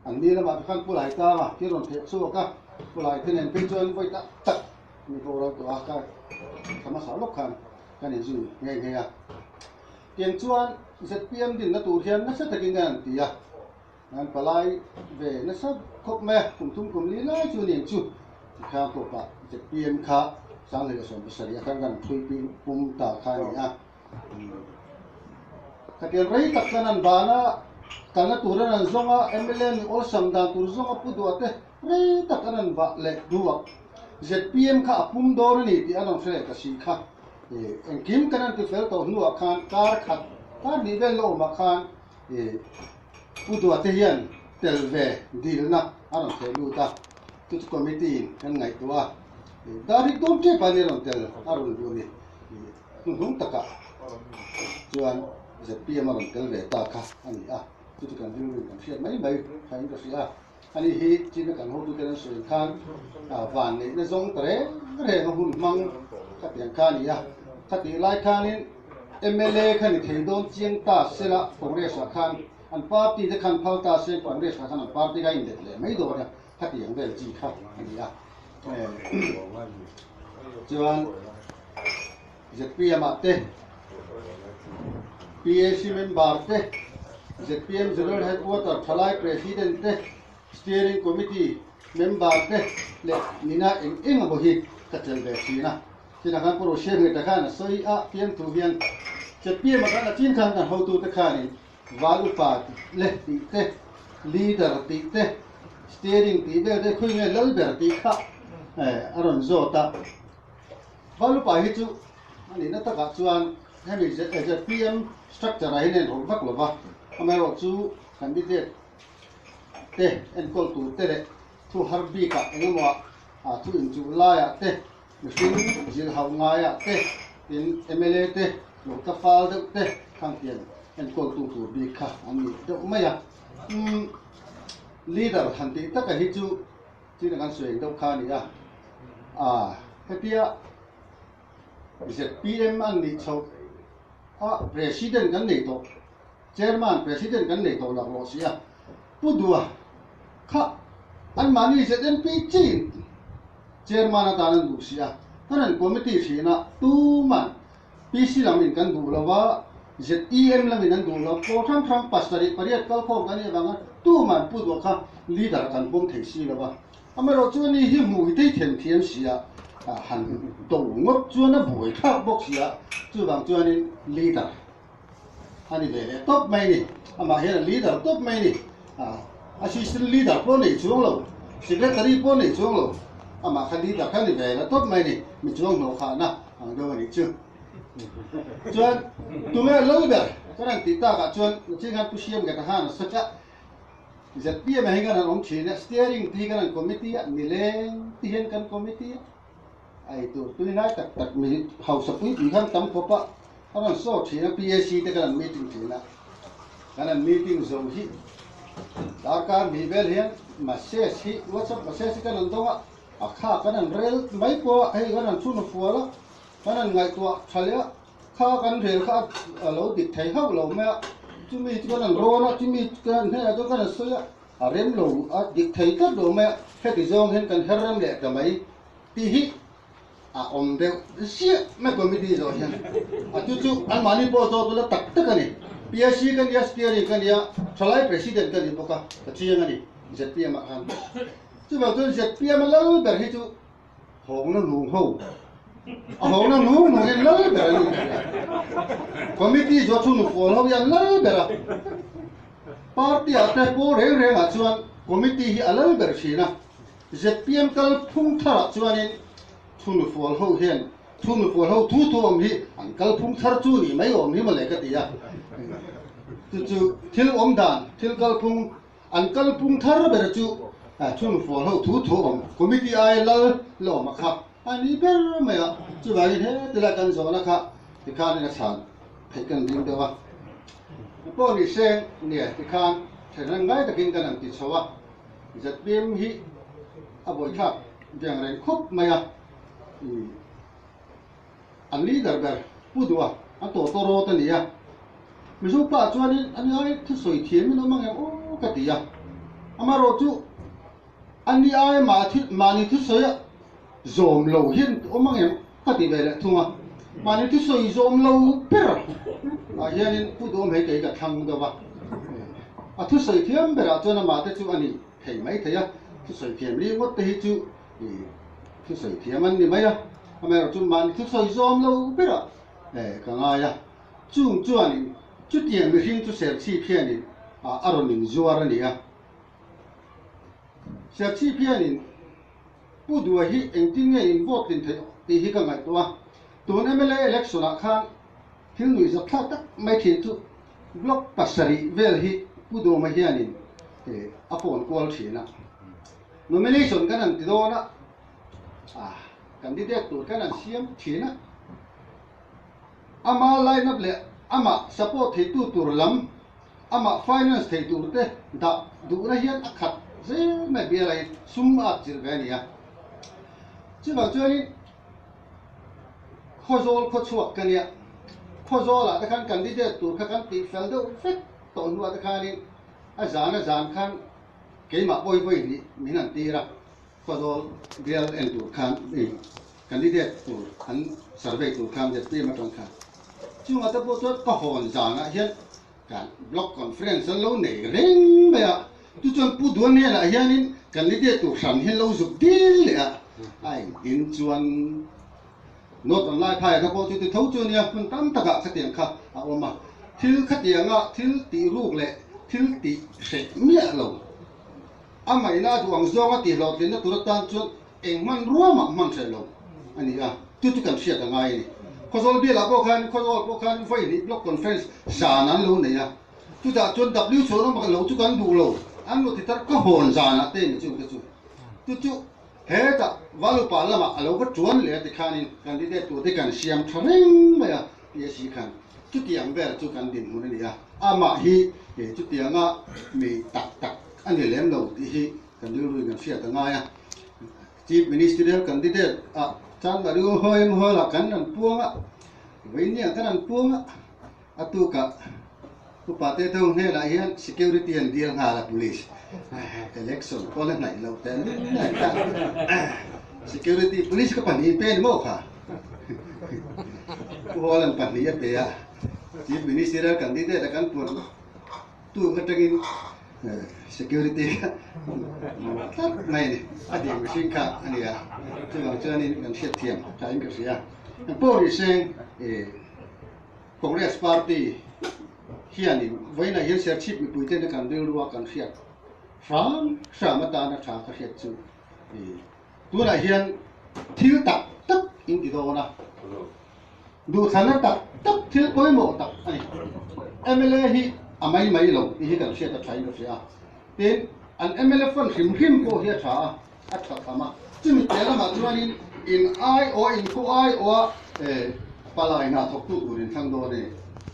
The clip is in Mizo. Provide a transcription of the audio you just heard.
An ni lamah te khan Pu Laitanga khi rawn theh chhuak a, Pu Laite nen phei chuan vawi tak tak mi boral tawh a, ka thla hmasa lawk khan kan inzui nghe nghe a. Tiang chuan zpm dinna tur hian nasa takin kan han ti a, an palai ve nasa khawp mai a, kum thum kum li lai chu aniang chu tikhan tawpah zpm kha 2017 ah khan kan thui pum ta kha a ni a. Khatiang rei tak chuan an ban a, kalna tur an an zawng a, mla nih awlsam dan tur zawng a pu duah te rei tak an an vah leh duah. Zpm kha a pum dawn a ni tih an rawn hre leh ta si kha. Engkim kan an ti fel tawh hnuah khan kar khat, kar hnih vel la awmah khan pu duah te hian tel ve dilna a rawn theh lut a, chu chu committee in kan ngaihtuah a, dar rik dawn tep a ni a rawn tel a rawn luh ni. Hnuhnung takah chuan zpm a rawn tel ve ta kha a ni a, chu chu kan rilru kan hriat mai mai thain ka hria a. Ani hi China kan hotute an sawi khan van neihna zawng ta reng reng a hun hmang khatiang kha a ni a. Khatih lai khanin mla kha ni thei dawn chiang ta sela Congress ah khan an party te khan phal ta se Congress ah khan an party kha a inlet leh mai dawn a, khatiang vel chi kha a ni a. Chuan zpm ah te PAC member te zpm General Headquarter thalai President te Steering Committee member te leh nina eng eng emaw hi ka chelh ve thin a. Chutah khan Pu Rohriamngeta khan a sawi a fiamthu hian zpm ah khan a chin khan kan hotute khanin Val upa leh tih te, leader tih te, steering tih vel te khawi nge lal ber tih kha a rawn zawt a. Val upa hi chu a nihna takah chuan hemi zpm structure ah hian a inrawlh vak lo va, amaherawhchu candidate te enkawl tur te leh thu har bikah eng emaw ah thu inchuh laiah te Mihring zilhauh ngaiah te, tin mla te, lo tla fal deuh te khang hian enkawltu tur bik kha an ni deuh mai a. Umm leader han tih taka hi chu china kan sawi ang deuh kha a ni a. Aa hetia zpm an nih chhoh a president kan nei tawh, chairman president kan nei tawh laklawh si a, Pu Dua kha anmahni ZMP chin Chairman atan an duh si a, kan han committee thin a, tuman PC lamin kan duh lo va, ZEM lamin an duh lo, pawl hrang hrang pasarih pariat kalkhawm kan nih avanga tuman Pu Dua kha leader kan pawm thei si lo va. Amaherawh chu ani hi hmuh hi tei them thiam si a, han do ngawt chuan a buai thlak bawk si a, chuvang chuanin leader a ni ve leh tawp mai a ni. Amah hian a leader tawp mai a ni. Assistant leader pawh a nei chuang lo, secretary pawh a nei chuang lo. Amah kha leader kha a ni ve leh tawp mai a ni. Mi chuang hnawh khahna ang deuh a nih chu. Chuan tunge lal ber ka rawn tih takah chuan nachin khan Pu Siam Geta khan a sawi a, zpm ah hian kan han awm thin a, steering te hi kan han committee a, nileng te hian kan committee a. Ei tur tui hnai tak tak mi hausa pui pui khan tam khawp a, a rawn saw thin a, PAC te kan han meeting thin a, kan han meeting zo hi darkar hnih vel hian message hi whatsapp message hi kan han dawng a, a kha kan han rel mai pawh a, hei kan han chhun fual a, kan han ngaihtuah tha leh a, kha kan rel kha a lo dik thei hauh lo mai a, chumi chu kan han rawn a, chumi kan han hnenah chuan kan han sawi a, a rem lo a dik thei tlat lo mai a, heti zawng hian kan her rem leh ta mai. Tih hi a awm deuh ziah mai committee zawh hian a chu chu anmahni pawh zawt ula tak tak a ni. PAC ka nia, steering ka nia, thalai president ka ni bawk a, ka chiang a ni zpm ah khan. Chuvang chuan zpm a lal ber hi chu hawngna nung ho, a hawngna nung nung hian lal ber an ni thei a. Committee zawh chu nufual ho hi an lal ber a. Party ah te pawl reng reng ah chuan committee hi a lal ber thin a. Zpm kal phung tharah chuanin thunufual ho hian thunufual ho thu thu awm hi an kal phung thar chu nih mai awm hi mawle ka ti a. Chu chu thil awm dan, thil kal phung, an kal phung thar ber chu thunufual ho thu thu awm committee aia lal la awm a kha a ni ber mai a. Chuvangin heti lai kan zawhna kha tikhanin a chhan theih kan ding deuh a. Pawh ni seng nia tikhan thenreng ngai takin kan han ti chho a. Zpm hi a buaithlak veng reng khawp mai a, an leader ber Pu Dua a tawtaw rawt a ni a, Mizo pa chuanin a ni ai thusawi thiam in awm ang em aw ka ti a, Amaherawhchu ani ai mahni thusawi a zawm lo hian awm ang em ka ti ve leh thung a. Mahni thusawi zawm lo ber ah hianin Pu Duhawm hei kei ka thlang deuh a. A thusawi thiam berah chuan amah te chu a ni thei mai thei a, thusawi thiam ringawt te hi chu thusawi thiam an ni mai a. Amaherawhchu mahni thusawi zawm lo berah ka ngai a. Chung chuanin chutiang mihring chu Serchhip hianin a rawn inzuar a ni a. Serchhip hianin Pu Duai hi engtin nge in vote tlin theih tih hi ka ngaihtuah a. Tun mla election ah khan thil nuihzat thlak tak mai thin chu block pasarih vel hi Pu Duama hianin a phone kual thin a. Nomination kan han ti dawn a, candidate tur kan han siam thin a. Ama line up leh amah support theitu tur lam, amah finance thei tur te dah duhna hian a khat zel mai bial a hi sum a at chilh ve a ni a. Chuvang chuanin Khawzawl khawchhuak ka nia, Khawzawlah te khan candidate tur kha kan tih fel deuh vek tawh hnuah te khanin a zan a zan khan keimah pawi vawi hnih min han tir a, Khawzawl bial en tur khan Candidate tur an survey tur khan zpm atang khan chungah te pawh chuan ka hawn zanah hian kan block conference an lo nei reng mai a, chu chuan Pu Duan hnenah hianin candidate tur hran hian lo zuk dil leh a, a engtin chuan North Vanlaiphai kha pawh chuti tho chu a nia, hmun tam takah khatiang kha a awm a, thil khatianga thil tih ruk leh thil tih hreh miah lo a ngaihna a duh ang zawnga tihhlawhtlinna tur atan chuan Eng hmanrua mah hman hreh lo a ni a, chu chu kan hriat a ngai a ni. Khawzawl bialah pawh khan, Khawzawl pawh khan vawi hnih block conference zan an lo nei a, chutah chuan W chhuah rawng lo chu kan duh lo, an lo ti tar ka hawn zanah te ni chung te chu. Chu chu hetah Valupa lamah a lo va tuan leh a ti khanin candidate tur te kan siam tha reng mai a, PSC khan chutiang vel chu kan dinhmun a ni a, amah hi chutianga mi tak tak a ni lem lo tih hi kan rilruin kan hriat a ngai a. Chief Ministerial Candidate ah chuan Mario Hoem Hall-ah kan rawn puang a, vawiin kan rawn puang a, a tukah upa te tho hnenah hian security an deal nghal a police election pawh la hnaih loh teh lul a security police ka pahnih pe ni maw kha Pu Hall an pahnih a pe a, Chief Ministerial Candidate a kan puan Tuk atangin security kha tlat mai a ni, a ding mihring kha a ni a, chuvang chuanin kan hriatthiam thain ka hria. Pawh ni seng Congress party hianin vawiinah hian Serchhip mipuitena kan rilrua kan hriat hram hram atana tha ka hriat chu tunah hian thil tak tak in ti dawn a. Duhthlanna tak tak thil pawimawh tak a ni. Mla hi a mai mai lo tih hi kan hriat a thain ka hria a. Tin, an mla fund hrim hrim pawh hi a tha a, a tha tham a. Chumi piah lamah chuanin in aiawh, in khaw aiawha palai hna thawktu tur in thlang dawn a ni.